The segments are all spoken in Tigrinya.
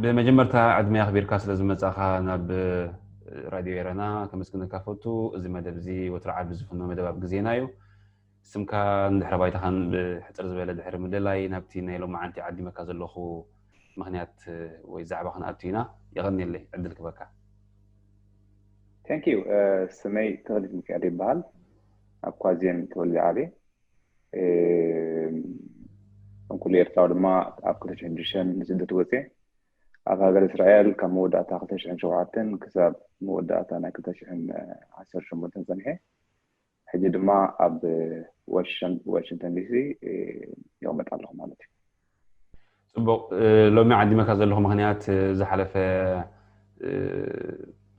ብመጀመርታ ዕድመ ኣኽቢርካ ስለ ዝመጻኻ ናብ ራድዮ ኤረና ከመስግነካ ፈቱ። እዚ መደብ እዚ ወትሪ ዓርቢ ዝፍኖ መደብ ኣብ ግዜና እዩ። ስምካ እንድሕረ ባይታኻን ብሕጽር ዝበለ ድሕሪ ምልላይ ናብቲ ናይ ሎማዓንቲ ዓዲመካ ዘለኹ ምኽንያት ወይ ዛዕባ ክንኣቱ ኢና። የቐንየለይ ዕድል ክበካ። Thank you። ስመይ ተኽሊት ሚካኤል ይበሃል። ኣብ ኳዜን ተወልደ ዓብየ። ከም ኩሉ ኤርትራዊ ድማ ኣብ ክልተ ሽሕን ሽዱሽተን ንስደት ወፅየ። ኣብ ሃገር እስራኤል ካብ መወዳእታ ክልተ ሽሕን ሸውዓተን ክሳብ መወዳእታ ናይ ክልተ ሽሕን ዓሰርተ ሸሞንተን ፀኒሐ። ሕጂ ድማ ኣብ ዋሽንግተን ዲሲ ይቕመጥ ኣለኹ ማለት እዩ። ፅቡቕ። ሎሚ ዓዲመካ ዘለኹ ምኽንያት ዝሓለፈ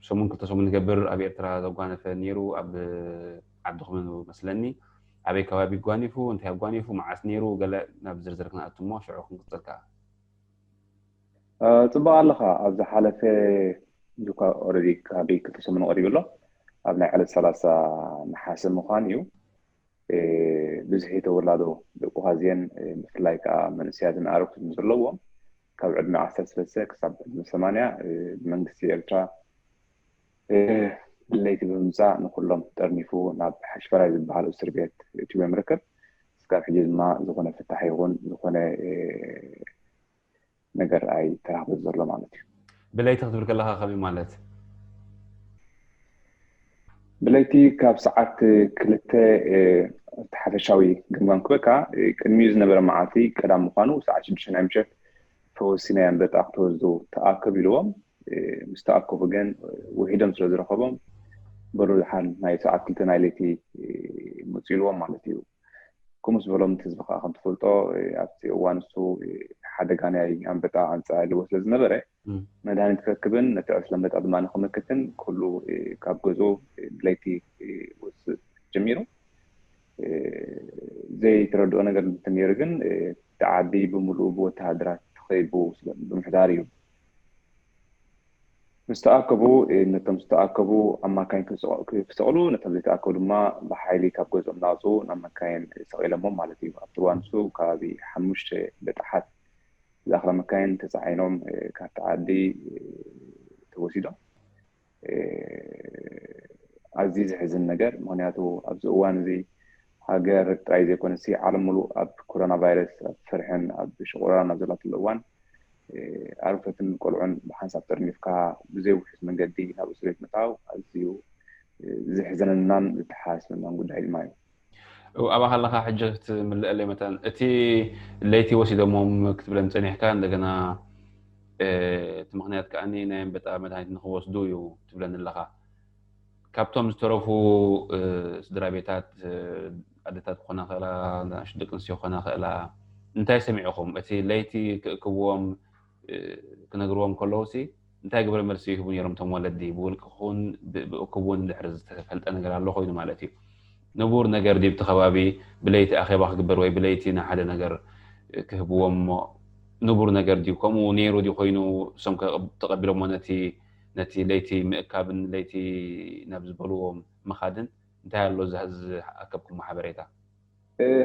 ሰሙን ክልተ ሰሙን ዝገብር ኣብ ኤርትራ ዘጓነፈ ነይሩ። ኣብ ዓድኹም መስለኒ። ኣበይ ከባቢ ጓኒፉ፣ እንታይ ኣጓኒፉ፣ መዓስ ነይሩ፣ ገለ ናብ ዝርዝር ክንኣቱ እሞ ሽዑ ክንቅፅል ከኣ። ፅቡቅ ኣለኻ። ኣብ ዝሓለፈ ዱካ ኦረዲ ካብ ክልተ ሰሙን ቀሪቡ ኣሎ። ኣብ ናይ ዕለት ሰላሳ ነሓሰ ምዃን እዩ። ብዙሕ ተወላዶ ደቂ ኳዜን፣ ብፍላይ ከዓ መንእሰያትን ኣረግቶትን ዘለዎም ካብ ዕድመ ዓሰርተ ሰለስተ ክሳብ ዕድመ ሰማንያ ብመንግስቲ ኤርትራ ለይቲ ብምምፃእ ንኩሎም ጠርኒፉ ናብ ሓሽፈራይ ዝበሃል እስር ቤት እትዎም ይርከብ። እስካብ ሕጂ ድማ ዝኾነ ፍታሕ ይኹን ዝኾነ ነገር ኣይተራኽበን ዘሎ ማለት እዩ። ብለይቲ ክትብል ከለኻ ከመይ ማለት? ብለይቲ ካብ ሰዓት ክልተ እቲ ሓፈሻዊ ግምጋም ክበካ፣ ቅድሚኡ ዝነበረ መዓልቲ ቀዳም ምዃኑ ሰዓት ሽዱሽተ ናይ ምሸት ፈወሲ ናይ ኣንበጣ ክትወስዱ ተኣከብ ኢልዎም። ምስ ተኣከቡ ግን ውሒዶም ስለ ዝረኸቦም በሩ ድሓን ናይ ሰዓት ክልተ ናይ ለይቲ ምፁ ኢልዎም ማለት እዩ። ከምኡ ዝበሎም ህዝቢ ከዓ ከም ትፈልጦ ኣብቲ እዋን እሱ ሓደጋ ናይ ኣንበጣ ኣንፃ ኢልዎ ስለ ዝነበረ መድሃኒት ክረክብን ነቲ ዕስለ ኣንበጣ ድማ ንክምክትን ኩሉ ካብ ገዝኡ ብለይቲ ውፅእ ጀሚሩ። ዘይተረድኦ ነገር እንተነይሩ ግን እቲ ዓዲ ብምሉኡ ብወተሃደራት ተኸቢቡ ብምሕዳር እዩ። ምስ ተኣከቡ ነቶም ዝተኣከቡ ኣብ ማካይን ክሰቕሉ ነቶም ዘይተኣከቡ ድማ ብሓይሊ ካብ ገዝኦም እናወፁ ናብ መካይን ሰቒሎሞም ማለት እዩ። ኣብቲ እዋን እሱ ከባቢ ሓሙሽተ በጣሓት ዝኣኽላ መካይን ተፃዒኖም ካብቲ ዓዲ ተወሲዶም። ኣዝዩ ዘሕዝን ነገር ምክንያቱ ኣብዚ እዋን እዚ ሃገር ጥራይ ዘይኮነሲ ዓለም ሙሉእ ኣብ ኮሮና ቫይረስ ኣብ ፍርሕን ኣብ ሽቁራን ኣብ ዘላትሉ እዋን ኣረግቶትን ቆልዑን ብሓንሳብ ጠርኒፍካ ብዘይ ውሑስ መንገዲ ናብ እስር ቤት ምእታው ኣዝዩ ዘሕዘነናን ዝተሓሳስበናን ጉዳይ ድማ እዩ። ኣብኣ ከለኻ ሕጂ ክትምልአለይ መታን እቲ ለይቲ ወሲዶሞም ክትብለን ፀኒሕካ እንደገና እቲ ምክንያት ከዓኒ ናይ ኣንበጣ መድሃኒት ንክወስዱ እዩ ትብለኒ ኣለኻ። ካብቶም ዝተረፉ ስድራ ቤታት ኣደታት ክኾና ክእላ ንኣሽቱ ደቂ ኣንስትዮ ክኾና ክእላ እንታይ ሰሚዕኹም? እቲ ለይቲ ክእክብዎም ክነግርዎም ከለውሲ እንታይ ግብረ መልሲ ይህቡ ነይሮም እቶም ወለዲ? ብውልቂ ክኹን ብእክብ እውን ድሕሪ ዝተፈልጠ ነገር ኣሎ ኮይኑ ማለት እዩ። ንቡር ነገር ድዩ እቲ ከባቢ ብለይቲ ኣኼባ ክግበር ወይ ብለይቲ ንሓደ ነገር ክህብዎም እሞ ንቡር ነገር ድዩ? ከምኡ ነይሩ ድዩ ኮይኑ እሶም ተቐቢሎሞ ነቲ ነቲ ለይቲ ምእካብን ለይቲ ናብ ዝበልዎም ምኻድን እንታይ ኣሎ ዝኣከብኩም ሓበሬታ?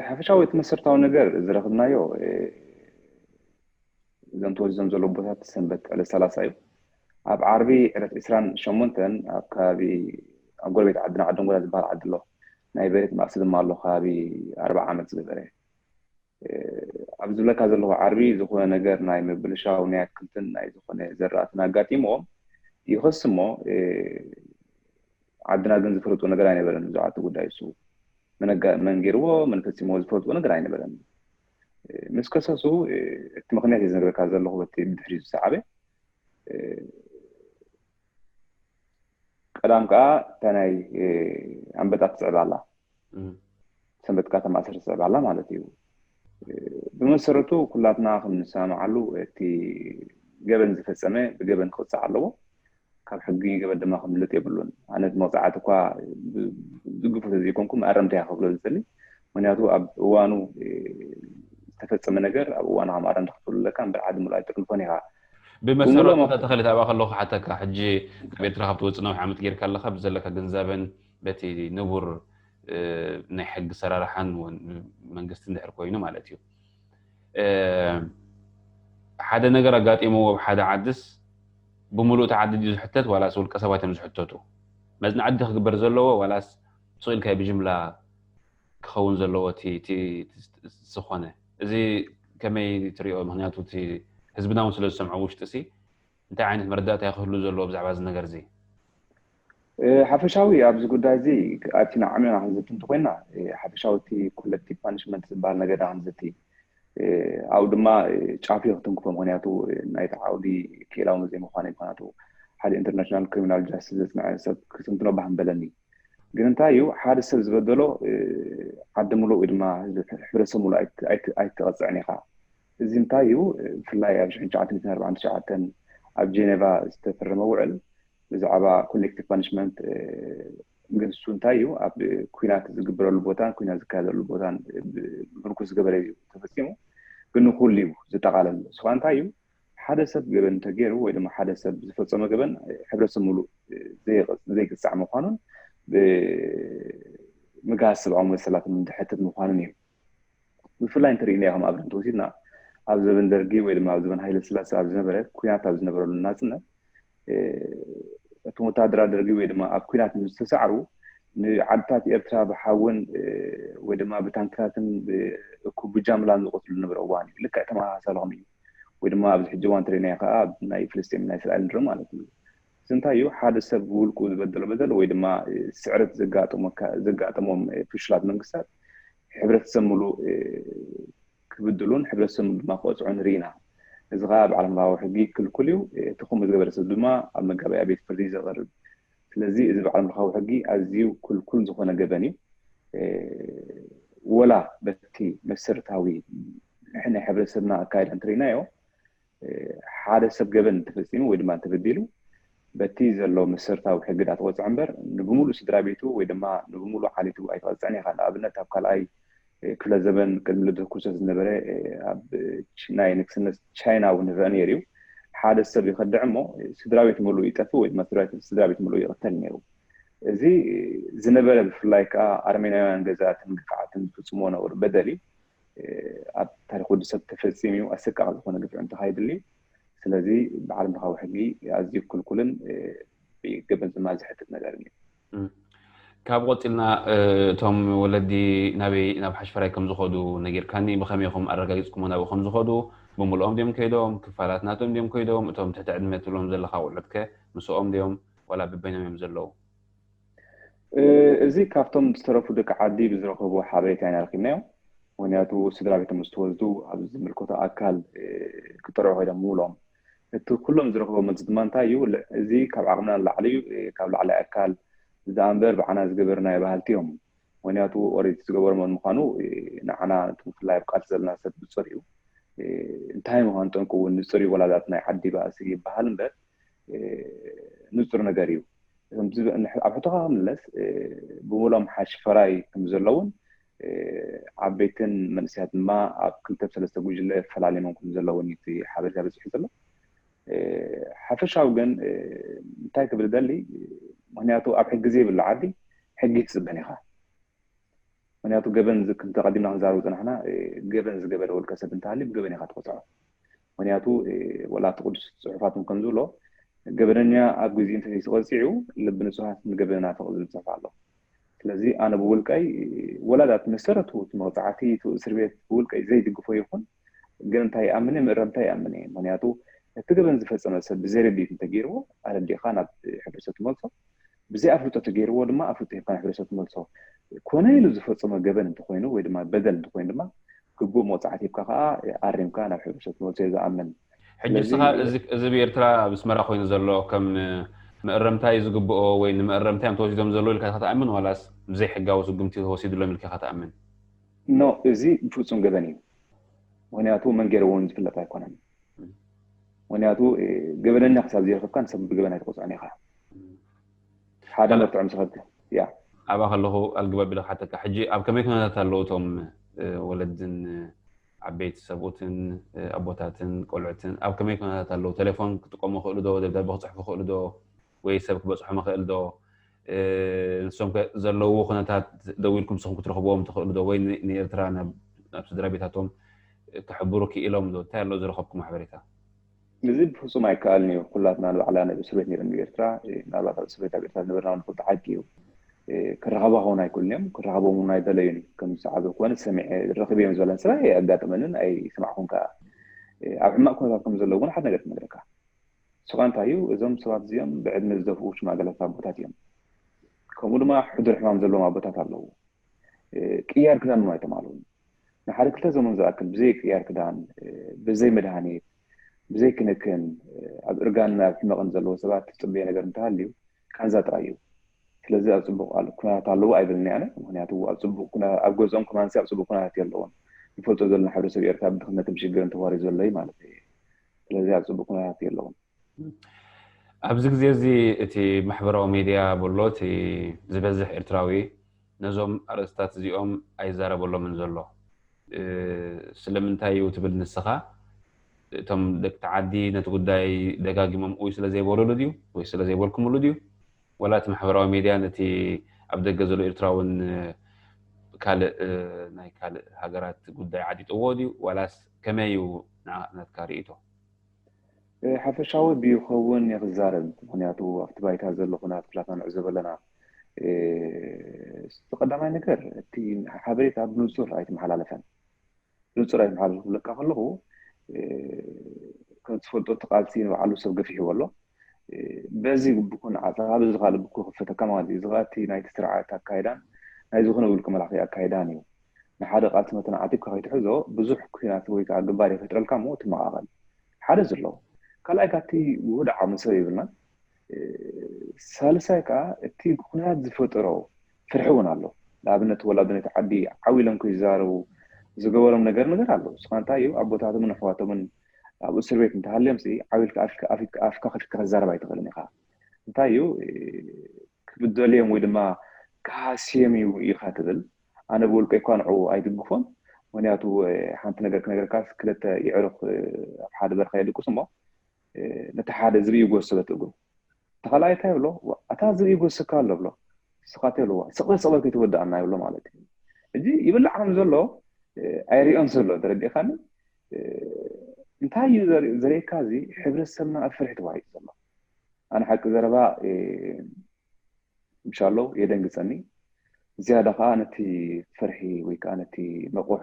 ሓፈሻዊ እቲ መሰረታዊ ነገር ዝረኽብናዮ እዞም ተወሲዶም ዘለዉ ቦታት ሰንበት ዕለት ሰላሳ እዩ። ኣብ ዓርቢ ዕለት ዕስራን ሸሞንተን ኣብ ከባቢ ኣብ ጎረቤት ዓድና ዓደንጎላ ዝበሃል ዓዲ ኣሎ። ናይ በሬት ማእሲ ድማ ኣሎ ከባቢ ኣርባዓ ዓመት ዝገበረ። ኣብ ዝብለካ ዘለኹ ዓርቢ ዝኾነ ነገር ናይ ምብልሻው ናይ ኣትክልትን ናይ ዝኾነ ዘራእትን ኣጋጢምዎም ይኸስ እሞ ዓድና ግን ዝፈልጡ ነገር ኣይነበረን። ብዛዕባ እቲ ጉዳይ እሱ መን ገይርዎ መን ፈፂሞ ዝፈልጥዎ ነገር ኣይነበረን። ምስ ከሰሱ እቲ ምክንያት እዩ ዝነግረካ ዘለኹ በቲ ብድሕሪ ዝሰዓበ ቀዳም ከዓ እታ ናይ ኣንበጣ ትስዕብ ኣላ። ሰንበት ከዓ ተማእሰር ትስዕብ ኣላ ማለት እዩ። ብመሰረቱ ኩላትና ከም ንሰማማዓሉ እቲ ገበን ዝፈፀመ ብገበን ክቕፃዕ ኣለዎ። ካብ ሕጊ ገበን ድማ ክምልጥ የብሉን። ኣነ እቲ መቕፃዕቲ እኳ ዝግፉ ተዘይኮንኩ መኣረምታ እያ ክብሎ ዝደሊ። ምክንያቱ ኣብ እዋኑ ዝተፈፀመ ነገር ኣብ እዋኑ ከም ኣረምታ ክትብሉ ኣለካ እምበር ዓዲ ምሉእ ኣይትቅልፎን ኢኻ። ብመሰረቱ ተተኸሊት ኣብኣ ከለኹ ሓተካ ሕጂ ካብ ኤርትራ ካብ ትወፅእ ነዊሕ ዓመት ጌርካ ኣለካ ብዘለካ ግንዛበን በቲ ንቡር ናይ ሕጊ ሰራርሓን መንግስቲ እንድሕር ኮይኑ ማለት እዩ። ሓደ ነገር ኣጋጢምዎ ኣብ ሓደ ዓድስ ብምሉእ እቲ ዓዲ ድዩ ዝሕተት ዋላስ ውልቀ ሰባት እዮም ዝሕተቱ? መጽናዕቲ ክግበር ዘለዎ ዋላስ ስቕ ኢልካ ብጅምላ ክኸውን ዘለዎ እቲ ዝኾነ? እዚ ከመይ ትሪኦ? ምክንያቱ እቲ ህዝብና እውን ስለ ዝሰምዖ ውሽጢ ሲ እንታይ ዓይነት መረዳእታ ክህሉ ዘለዎ ብዛዕባ እዚ ነገር እዚ? ሓፈሻዊ ኣብዚ ጉዳይ እዚ ኣብቲ ንዓሚና ክንዝቲ እንተኮይና ሓፈሻዊ እቲ ኮሌክቲቭ ፓኒሽመንት ዝበሃል ነገር ክንዝቲ ኣብኡ ድማ ጫፍ ክትንክፎ። ምክንያቱ ናይቲ ዓውዲ ክኢላዊ ዘይምኳነ ምክንያቱ ሓደ ኢንተርናሽናል ክሪሚናል ጃስቲስ ዘፅንዐ ሰብ ክትንትኖ ባህን በለኒ። ግን እንታይ እዩ ሓደ ሰብ ዝበደሎ ዓዲ ሙሉእ ወይ ድማ ሕብረተሰብ ሙሉእ ኣይትቐፅዕን ኢኻ። እዚ እንታይ እዩ ብፍላይ ኣብ ሽሕን ትሽዓተ ሚእትን ኣርባዓን ትሽዓተን ኣብ ጀኔቫ ዝተፈረመ ውዕል ብዛዕባ ኮሌክቲቭ ፓኒሽመንት ግን እሱ እንታይ እዩ ኣብ ኩናት ዝግበረሉ ቦታን ኩናት ዝካየደሉ ቦታን ምርኩስ ዝገበረ እዩ ተፈፂሙ። ግን ንኩሉ እዩ ዝጠቃለል። ስኳ እንታይ እዩ ሓደ ሰብ ገበን እንተገይሩ ወይ ድማ ሓደ ሰብ ዝፈፀመ ገበን ሕብረተሰብ ሙሉእ ዘይቅፃዕ ምኳኑን ምግሃስ ሰብኣዊ መሰላትን ዝሕትት ምኳኑን እዩ። ብፍላይ እንተሪእና ከም ኣብነት ወሲድና ኣብ ዘበን ደርጊ ወይ ድማ ኣብ ዘበን ሃይለ ስላሴ ኣብ ዝነበረ ኩናት ኣብ ዝነበረሉ ናፅነት እቶም ወታደራት ደርጊ ወይ ድማ ኣብ ኩናት ምስ ተሳዕሩ ንዓድታት ኤርትራ ብሓውን ወይ ድማ ብታንክታትን እኩ ብጃምላን ዝቆትሉ ዝነበረ እዋን እዩ። ልክዕ ተመሳሳሊ ከምኡ እዩ። ወይ ድማ ኣብዚ ሕጂ እዋን እንተሪእናዮ ከዓ ኣብ ናይ ፍልስጤም ናይ እስራኤል ንርኢ ማለት እዩ። እዚ እንታይ እዩ ሓደ ሰብ ብውልቁ ዝበደሎ በደል ወይ ድማ ስዕረት ዘጋጠሞም ፍሽላት መንግስታት ሕብረተሰብ ሙሉእ ክብድሉን ሕብረተሰብ ድማ ክቐፅዑን ርኢና። እዚ ከዓ ብዓለም ለኻዊ ሕጊ ክልኩል እዩ። እቲ ከምኡ ዝገበረ ሰብ ድማ ኣብ መጋበያ ቤት ፍርዲ ዘቐርብ። ስለዚ እዚ ብዓለም ለኻዊ ሕጊ ኣዝዩ ክልኩል ዝኾነ ገበን እዩ። ወላ በቲ መሰረታዊ ናይ ሕብረተሰብና ኣካይዳ እንተሪእናዮ ሓደ ሰብ ገበን እንተፈፂሙ ወይ ድማ እንተበዲሉ በቲ ዘሎ መሰረታዊ ሕጊ ዳ ተቆፅዐ እምበር ንብሙሉእ ስድራ ቤቱ ወይ ድማ ንብሙሉእ ዓሌቱ ኣይተቐፅዕን ኢኻ። ንኣብነት ኣብ ካልኣይ ክፍለ ዘበን ቅድሚ ልደት ክርስቶስ ዝነበረ ኣብ ናይ ንግስነት ቻይና እውን ንረአ ነይሩ እዩ። ሓደ ሰብ ይኸድዕ እሞ ስድራ ቤት ሙሉእ ይጠፍእ ወይ ድማ ስድራ ቤት ሙሉእ ይቕተል ነይሩ። እዚ ዝነበረ ብፍላይ ከዓ ኣርሜናውያን ገዛእትን ግፍዓትን ዝፍፅሞ ነበሩ በደል እዩ። ኣብ ታሪክ ወዲ ሰብ ተፈፂሙ እዩ። ኣሰቃቂ ዝኾነ ግፍዒ እንተካይድሉ እዩ። ስለዚ ብዓለም ለኻዊ ሕጊ ኣዝዩ ክልኩልን ብገበን ድማ ዝሕትት ነገር እዩ። ካብ ቆፂልና እቶም ወለዲ ናበይ ናብ ሓሽፈራይ ከም ዝኸዱ ነጊርካኒ። ብኸመይ ኢኹም ኣረጋጊፅኩሞ ናብኡ ከም ዝኸዱ? ብምልኦም ድዮም ከይዶም? ክፋላት ናቶም ድዮም ከይዶም? እቶም ትሕቲ ዕድመ ትብሎም ዘለኻ ቆልዑትከ ምስኦም ድዮም ዋላ በበይኖም እዮም ዘለዉ? እዚ ካብቶም ዝተረፉ ደቂ ዓዲ ብዝረኸቡ ሓበሬታ ኢና ረኪብናዮ። ምክንያቱ ስድራ ቤቶም ዝተወስዱ ኣብ ዝምልከቶ ኣካል ክጠርዑ ኮይዶም ምብሎም። እቲ ኩሎም ዝረኽቦ መልሲ ድማ እንታይ እዩ? እዚ ካብ ዓቕምና ንላዕሊ እዩ፣ ካብ ላዕሊ ኣካል ዝኣ እምበር ብዓና ዝገበርናዮ በሃልቲ እዮም። ምክንያቱ ኦሬዲ ዝገበርሞ ምዃኑ ንዓና ነቲ ብፍላይ ኣብ ቃልሲ ዘለና ሰብ ንፁር እዩ። እንታይ ምዃኑ ጠንቁ እውን ንፁር እዩ። ወላዳት ናይ ዓዲ ባእሲ ይበሃል እምበር ንፁር ነገር እዩ። ኣብ ሕቶኻ ክምለስ ብምሎም ሓሽፈራይ ከም ዘለውን ዓበይትን መንእሰያት ድማ ኣብ ክልተ ሰለስተ ጉጅለ ፈላሊሞም ከም ዘለውን እቲ ሓበሬታ በፂሑ ዘሎ። ሓፈሻዊ ግን እንታይ ክብል ደሊ ምክንያቱ ኣብ ሕጊ ዘይብሉ ዓዲ ሕጊ ትፅበን ኢኻ። ምክንያቱ ገበን ከምቲ ቀዲምና ክንዛረቡ ዝፀናሕና ገበን ዝገበረ ውልቀ ሰብ እንተሃልዩ ብገበን ኢኻ ትቆፅዖ። ምክንያቱ ወላ እቲ ቅዱስ ፅሑፋት እውን ከም ዝብሎ ገበነኛ ኣብ ግዜኡ እንተዘይተቐፂዑ ልቢ ንፁሃት ንገበን ናፍቕ ዝብል ፅሑፍ ኣሎ። ስለዚ ኣነ ብውልቀይ ወላዳት መሰረቱ እቲ መቕፃዕቲ እቲ እስር ቤት ብውልቀይ ዘይድግፎ ይኹን ግን እንታይ ይኣምን እየ ምእረምታ ይኣምን እየ። ምክንያቱ እቲ ገበን ዝፈፀመ ሰብ ብዘይረድኢት እንተገይርዎ ኣረዲእኻ ናብ ሕብረተሰብ ትመልሶ። ብዘይ ኣፍልጦ ተገይርዎ ድማ ኣፍልጦ ሂብካ ናብ ሕብረተሰብ ትመልሶ። ኮነ ኢሉ ዝፈፀሞ ገበን እንተኮይኑ ወይ ድማ በደል እንተኮይኑ ድማ ግቡእ መቕፃዕቲ ሂብካ ከዓ ኣሪምካ ናብ ሕብረተሰብ ትመልሶ እየ ዝኣምን። ሕጂ ንስኻ እዚ ብኤርትራ ኣብ ኣስመራ ኮይኑ ዘሎ ከም መእረምታ እዩ ዝግብኦ ወይ ንመእረምታ እዮም ተወሲዶም ዘለዉ ኢልካ ኢኻ ትኣምን ዋላስ ብዘይ ሕጋዊ ስጉምቲ ተወሲድሎም ኢልካ ኢኻ ትኣምን? ኖ፣ እዚ ብፍፁም ገበን እዩ። ምክንያቱ መን ገይርዎ እውን ዝፍለጥ ኣይኮነን። ምክንያቱ ገበነኛ ክሳብ ዘይረክብካ ንሰብ ብገበን ኣይትቆፅዖን ኢኻ። ሓደ መርትዖ ምስ ረኸብካ ያ ኣብኣ ከለኹ ኣልግባ ቢለ ክሓተካ ሕጂ ኣብ ከመይ ኩነታት ኣለዉ እቶም ወለድን ዓበይቲ ሰብኡትን ኣቦታትን ቆልዑትን ኣብ ከመይ ኩነታት ኣለዉ? ቴሌፎን ክጥቀሙ ይኽእሉ ዶ? ደብዳቤ ክፅሕፉ ይኽእሉ ዶ? ወይ ሰብ ክበፅሖም ይኽእል ዶ? ንሶም ዘለውዎ ኩነታት ደዊልኩም ንስኹም ክትረኽብዎም ትኽእሉ ዶ? ወይ ንኤርትራ ናብ ስድራ ቤታቶም ክሕብሩ ክኢሎም ዶ? እንታይ ኣሎ ዝረኸብኩም ሓበሬታ? እዚ ብፍጹም ኣይከኣልን እዩ። ኩላትና ንባዕልና ኣብ እስር ቤት ነይርና ኣብ ኤርትራ። እ፣ ምናልባት ኣብ እስር ቤት ኣብ ኤርትራ ዝነበርና እውን ንፈልጦ ሓቂ እዩ። እ፣ ክራኸቡ ክኸውን ኣይክእሉን እዮም። ክራኸቦም እውን ኣይደለዩን እዩ። ከም ዝሰዓበ ኮነ ሰሚዐ ረኺበዮም ዝበለን ሰብ ኣየጋጠመንን ኣይሰማዕኩን ከኣ። እ፣ ኣብ ሕማቕ ኩነታት ከም ዘለዉ እውን ሓደ ነገር ክነግረካ። ንሱ ከኣ እንታይ እዩ? እዞም ሰባት እዚኦም ብዕድመ ዝደፍኡ ሽማግለታት ኣቦታት እዮም። ከምኡ ድማ ሕዱር ሕማም ዘለዎም ኣቦታት ኣለዉ። እ፣ ቅያር ክዳን እውን ኣይተማልኡን። ንሓደ ክልተ ዘመን ዝኣክል ብዘይ ቅያር ክዳን፣ እ፣ ብዘይ መድሃኒት፣ ብዘይ ክንክን፣ እ፣ ኣብ እርጋንን ኣብ ሕመቕን ዘለዉ ሰባት ትጽበዮ ነገር እንተሃልዩ ቃንዛ ጥራይ እዩ። ስለዚ ኣብ ጽቡቕ ኣል-፣ ኩነታት ኣለዉ ኣይብልን ኣነ። ምኽንያቱ ኣብ ጽቡቕ ኩነ-፣ ኣብ ገዝኦም ከማንሲ ኣብ ጽቡቕ ኩነታት የለውን። ንፈልጦ ዘለና ሕብረተሰብ ኤርትራ ብድኽነትን ብሽግርን ተዋሪዱ ዘሎ እዩ ማለት እዩ። ስለዚ ኣብ ጽቡቕ ኩነታት የለውን። ኣብዚ ግዜ እዚ እቲ ማሕበራዊ ሜድያ በሎ እቲ ዝበዝሕ ኤርትራዊ ነዞም ኣርእስታት እዚኦም ኣይዛረበሎምን ዘሎ። እ፣ ስለምንታይ እዩ ትብል ንስኻ? እቶም ደቂ ዓዲ ነቲ ጉዳይ ደጋጊሞም ኡይ ስለ ዘይበሉሉ ድዩ ወይ ስለ ዘይበልኩምሉ ድዩ? ወላ እቲ ማሕበራዊ ሜድያ ነቲ ኣብ ደገ ዘሎ ኤርትራውን ካልእ፣ እ፣ ናይ ካልእ ሃገራት ጉዳይ ዓዲጥዎ ድዩ? ዋላስ ከመይ እዩ ንዓ-፣ ናትካ ርእይቶ? እ፣ ሓፈሻዊ ብይኸውን እየ ክዛረብ፣ ምኽንያቱ ኣብቲ ባይታ ዘሎ ኩነታት ኩላትና ንዕዘቦ ኣለና። እ፣ እቲ ቀዳማይ ነገር፣ እቲ ሓበሬታ ብንጹር ኣይተመሓላለፈን። ብንጹር ኣይተመሓላለፈን ክብለካ ከለኹ፣ እ፣ ከም ትፈልጦ እቲ ቃልሲ ንባዕሉ ሰብ ገፊሕዎ ኣሎ። እ፣ በዚ ብኩን ዓጸኻ፣ በዚ ካልእ ብኩ ክፈተካ ማለት እዩ። እዚ ኸኣ እቲ ናይቲ ስርዓት ኣካይዳን ናይ ዝኾነ ውልቀ መላኺ ኣካይዳን እዩ። ንሓደ ቃልሲ መተን ዓቲብካ ከይትሕዞ ብዙሕ ኩናት ወይ ከዓ ግንባር ይፈጥረልካ እሞ ትመቓቐል። ሓደ ዘሎ። ካልኣይ ካብቲ ውሁድ ዓቕሚ ሰብ የብልናን። እ፣ ሳልሳይ ከዓ እቲ ኩናት ዝፈጠሮ ፍርሒ እውን ኣሎ። ንኣብነት ወላዲ ነቲ ዓዲ ዓው ኢሎም ከይዛረቡ ዝገበሮም ነገር ነገር ኣሎ። ንስኻ እንታይ እዩ ኣቦታቶምን ኣሕዋቶምን ኣብ እስር ቤት እንተሃልዮምሲ ዓው ኢልካ ኣፍካ ኣፍካ ኣፍካ ከፊትካ ክትዛረብ ኣይትኽእልን ኢኻ። እንታይ እዩ፣ እ፣ ክብደልዮም ወይ ድማ ክሃስዮም እዩ ኢኻ ትብል። ኣነ ብውልቀይ እኳ ንዕኡ ኣይድግፎን። ምኽንያቱ፣ እ፣ ሓንቲ ነገር ክነግረካ፣ ክልተ የዕሩኽ፣ እ፣ ኣብ ሓደ በረኻ ይድቅሱ እሞ፣ እ፣ ነቲ ሓደ ዝብኢ ይጎስበት እግሩ። እቲ ካልኣይ እንታይ ይብሎ? "ዋ፣ ኣታ ዝብኢ ይጎስካ ኣሎ" ብሎ። ንስኻ እንታይ ይብሎ? "ዋ፣ ስቕ በል ስቕ በል ከይትወድኣና" ይብሎ ማለት እዩ። ሕጂ ይብላዕ ከም ዘሎ፣ እ፣ ኣይሪኦን ዘሎ፣ ተረዲእካኒ? እ፣ እንታይ እዩ ዘር-፣ ዘርእየካ? እዚ ሕብረተሰብና ኣብ ፍርሒ ተዋሂጡ ዘሎ። ኣነ ሓቂ ዘረባ፣ እ፣ ምሻሎ የደንግጸኒ። ዝያዳ ከኣ ነቲ ፍርሒ ወይ ከኣ ነቲ መቑሕ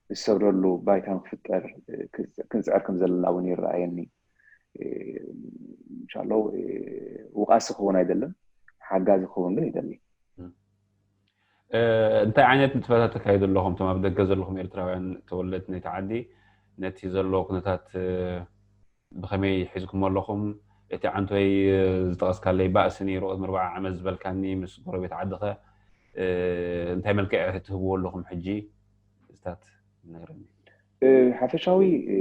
ዝሰብረሉ ባይታ ንክፍጠር፣ እ፣ ክንጽ-፣ ክንጽዕር ከም ዘለና እውን ይረኣየኒ። እ፣ ምሻሎ፣ እ፣ ውቓሲ ክኸውን ኣይደልን፣ ሓጋዚ ክኸውን ግን ይደሊ። እ፣ እንታይ ዓይነት ንጥፈታት ተካይዱ ኣለኹም? እቶም ኣብ ደገ ዘለኹም ኤርትራውያን ተወለድቲ ናይቲ ዓዲ ነቲ ዘሎ ኩነታት፣ እ፣ ብኸመይ ሒዝኩሞ ኣለኹም? እቲ ዓንቶይ፣ እ፣ ዝጠቐስካለይ ባእሲ ነይሩ፣ ቅድሚ ኣርብዓ ዓመት ዝበልካኒ ምስ ጎረቤት ዓድኸ፣ እ፣ እንታይ መልክዕ ትህብዎ ኣለኹም ሕጂ? እስታት ነግረኒ። እ፣ ሓፈሻዊ፣ እ፣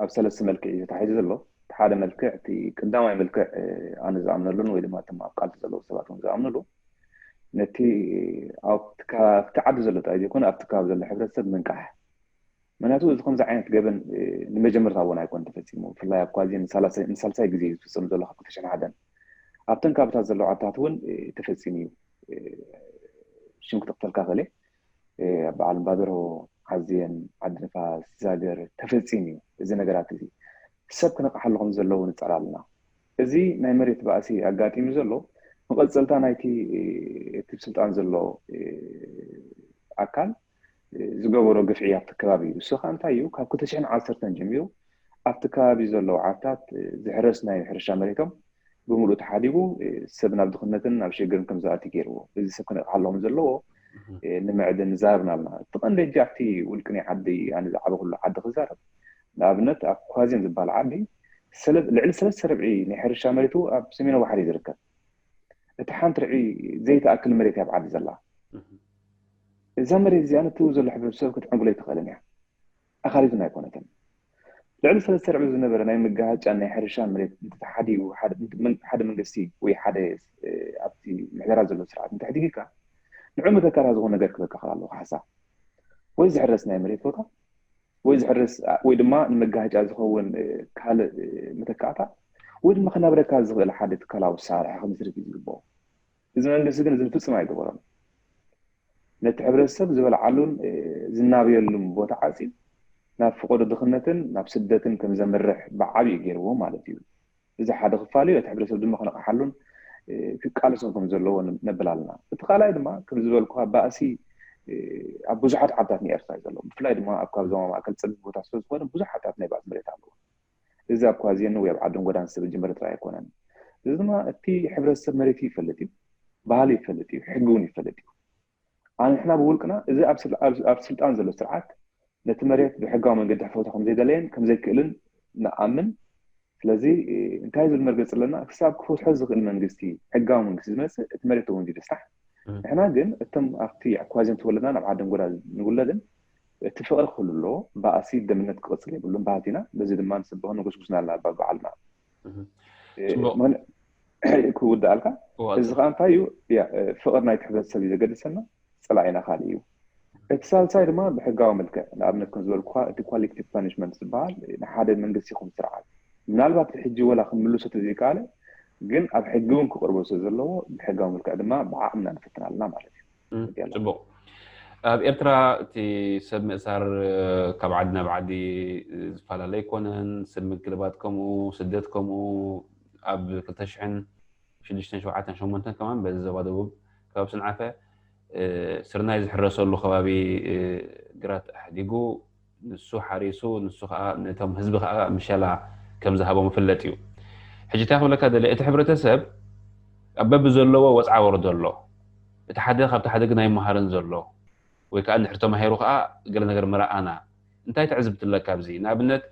ኣብ ሰለስተ መልክዕ እዩ ተታሒዙ ዘሎ። እቲ ሓደ መልክዕ፣ እቲ ቀዳማይ መልክዕ፣ እ፣ ኣነ ዝኣምነሉን ወይ ድማ እቶም ኣብ ቃልሲ ዘለዉ ሰባት እውን ዝኣምኑሉ፣ ነቲ ኣብቲ ከ-፣ ኣብቲ ዓዲ ዘሎ ጥራይ ዘይኮነ ኣብቲ ከባቢ ዘሎ ሕብረተሰብ ምንቃሕ። ምክንያቱ እዚ ከምዚ ዓይነት ገበን፣ እ፣ ንመጀመርታ እውን ኣይኮን ተፈጺሙ። ብፍላይ ኣብ ኳዚን ንሳልሳይ፣ ንሳልሳይ ግዜ እዩ ዝፍጸም ዘሎ ካብ ክልተ ሽሕን ሓደን። ኣብተን ከባብታት ዘለዉ ዓድታት እውን፣ እ፣ ተፈጺሙ እዩ። እ፣ ሽም ክጠቕሰልካ ክእል እየ። እ፣ ኣብ በዓል እምባደርሆ፣ ዓዜን፣ ዓዲ ንፋስ፣ ዛገር ተፈጺሙ እዩ እዚ ነገራት እዚ። ሰብ ክነቕሓሉ ከም ዘለዎ ንጻር ኣለና። እዚ ናይ መሬት ባእሲ ኣጋጢሙ ዘሎ መቐጸልታ ናይቲ፣ እ፣ እቲ ስልጣን ዘሎ፣ እ፣ ኣካል፣ እ፣ ዝገበሮ ግፍዒ ኣብቲ ከባቢ እዩ። እሱ ኸኣ እንታይ እዩ? ካብ ክልተ ሽሕን ዓሰርተን ጀሚሩ ኣብቲ ከባቢ ዘለዉ ዓድታት፣ እ፣ ዝሕረስ ናይ ሕርሻ መሬቶም ብምሉእ ተሓዲጉ፣ እ፣ ሰብ ናብ ድኽነትን ናብ ሽግርን ከም ዝኣቱ ገይርዎ። እዚ ሰብ ክነቕሓሎም ዘለዎ፣ እህ። እ፣ ንምዕድን ንዛረብና ኣለና። እቲ ቀንዲ ሕጂ ኣብቲ ውልቂ ናይ ዓዲ፣ ኣነ ዝዓበኹሉ ዓዲ ክዛረብ። ንኣብነት ኣብ ኳዚን ዝበሃል ዓዲ ሰለ-፣ ልዕሊ ሰለስተ ርብዒ ናይ ሕርሻ መሬቱ ኣብ ሰሜናዊ ባሕሪ እዩ ዝርከብ። እቲ ሓንቲ ርብዒ ዘይትኣክል መሬት እያ ኣብ ዓዲ ዘላ። እህ። እዛ መሬት እዚኣ ነቲ ዘሎ ሕብረተሰብ ክትዕንጉሎ ኣይትኽእልን እያ። ኣኻሪዱን ኣይኮነትን። ልዕሊ ሰለስተ ርብዒ ዝነበረ ናይ መጋሃጫን ናይ ሕርሻን መሬት እንተተሓዲጉ፣ ሓደ፣ እንተ-፣ መን-፣ ሓደ መንግስቲ ወይ ሓደ፣ እ፣ ኣብቲ ምሕደራ ዘሎ ስርዓት እንተሕዲግካ፣ ንዑ መተካእታ ዝኾነ ነገር ክበካ ክእል ኣለዎ፣ ካሕሳ። ወይ ዝሕረስ ናይ መሬት ቦታ፣ ወይ ዝሕረስ፣ ወይ ድማ ንመጋሃጫ ዝኸውን፣ እ፣ ካልእ፣ እ፣ መተካእታ፣ ወይ ድማ ክናብረካ ዝኽእል ሓደ ትካላዊ ኣሰራርሓ ክምስርት እዩ ዝግብኦ። እዚ መንግስቲ ግን እዚ ፍጹም ኣይገበሮን። ነቲ ሕብረተሰብ ዝበልዓሉን፣ እ፣ ዝናብየሉን ቦታ ዓጽዩ፣ ናብ ፍቐዶ ድኽነትን ናብ ስደትን ከም ዘምርሕ ብዓብዩ ገይርዎ ማለት እዩ። እዚ ሓደ ክፋል እዩ። እቲ ሕብረተሰብ ድማ ክነቕሓሉን ክቃለሶን ከም ዘለዎ ነብል ኣለና። እቲ ካልኣይ ድማ ከም ዝበልኩ ባእሲ ኣብ ብዙሓት ዓድታት ናይ ኤርትራ እዩ ዘሎ። ብፍላይ ድማ ኣብ ካብ ዞማ ማእከል ጸቢብ ቦታ ስለ ዝኾነ ብዙሕ ዓድታት ናይ ባእሲ መሬት ኣለዎ። እዚ ኣብ ኳዜን ወይ ኣብ ዓድን ጎዳን ሰብ ጅምር ጥራይ ኣይኮነን። እዚ ድማ እቲ ሕብረተሰብ መሬት ይፈልጥ እዩ፣ ባህሊ ይፈልጥ እዩ፣ ሕጊ እውን ይፈልጥ እዩ። ኣንሕና ብውልቅና እዚ ኣብ ስልጣን ዘሎ ስርዓት ነቲ መሬት ብሕጋዊ መንገዲ ሕፈቶ ከም ዘይደለየን ከም ዘይክእልን ንኣምን። ስለዚ እንታይ ዝብል መርገፂ ኣለና? ክሳብ ክፈትሖ ዝኽእል መንግስቲ፣ ሕጋዊ መንግስቲ ዝመፅእ እቲ መሬት እውን ይፍታሕ። ንሕና ግን እቶም ኣብቲ ኳዜን ተወለድና ናብ ዓድን ጎዳን ንውለድን እቲ ፍቕሪ ክህሉ ኣለዎ። ባእሲ ደምነት ክቕፅል የብሉን በሃልቲ ኢና። በዚ ድማ ንስብኽን ንጉስጉስን ኣለና በባዕልና። ክውዳእልካ እዚ ከዓ እንታይ እዩ? ፍቕሪ ናይቲ ሕብረተሰብ እዩ ዘገድሰና፣ ፀላኢና ካልእ እዩ። እቲ ሳልሳይ ድማ ብሕጋዊ መልክዕ፣ ንኣብነት ከም ዝበልኩካ እቲ ኮሌክቲቭ ፓኒሽመንት ዝበሃል ንሓደ መንግስቲ ይኹን ስርዓት ምናልባት ሕጂ ወላ ክምልሶ ተዘይከኣለ ግን ኣብ ሕጊ እውን ክቕርቦ ስለ ዘለዎ ብሕጋዊ መልክዕ ድማ ብዓቕምና ንፍትን ኣለና ማለት እዩ። ጽቡቕ። ኣብ ኤርትራ እቲ ሰብ ምእሳር ካብ ዓዲ ናብ ዓዲ ዝፈላለ ኣይኮነን። ሰብ ምግልባጥ ከምኡ፣ ስደት ከምኡ። ኣብ ክልተ ሽሕን ሽዱሽተን ሸውዓተን ሸሞንተን ከማን በዚ ዞባ ደቡብ ከባቢ ስንዓፈ ስርናይ ዝሕረሰሉ ከባቢ ግራት ኣሕዲጉ ንሱ ሓሪሱ ንሱ ከዓ ነቶም ህዝቢ ከዓ ምሸላ ከም ዝሃቦም ይፍለጥ እዩ። ሕጂ እንታይ ክብለካ ደለ እቲ ሕብረተሰብ ኣብ በብዘለዎ ወፅዓ ወረዶ ኣሎ። እቲ ሓደ ካብቲ ሓደ ግን ኣይመሃርን ዘሎ ወይ ከዓ እንድሕር ተማሂሩ ከዓ ገለ ነገር ምረኣና እንታይ ትዕዝብቲ ኣለካ ኣብዚ ንኣብነት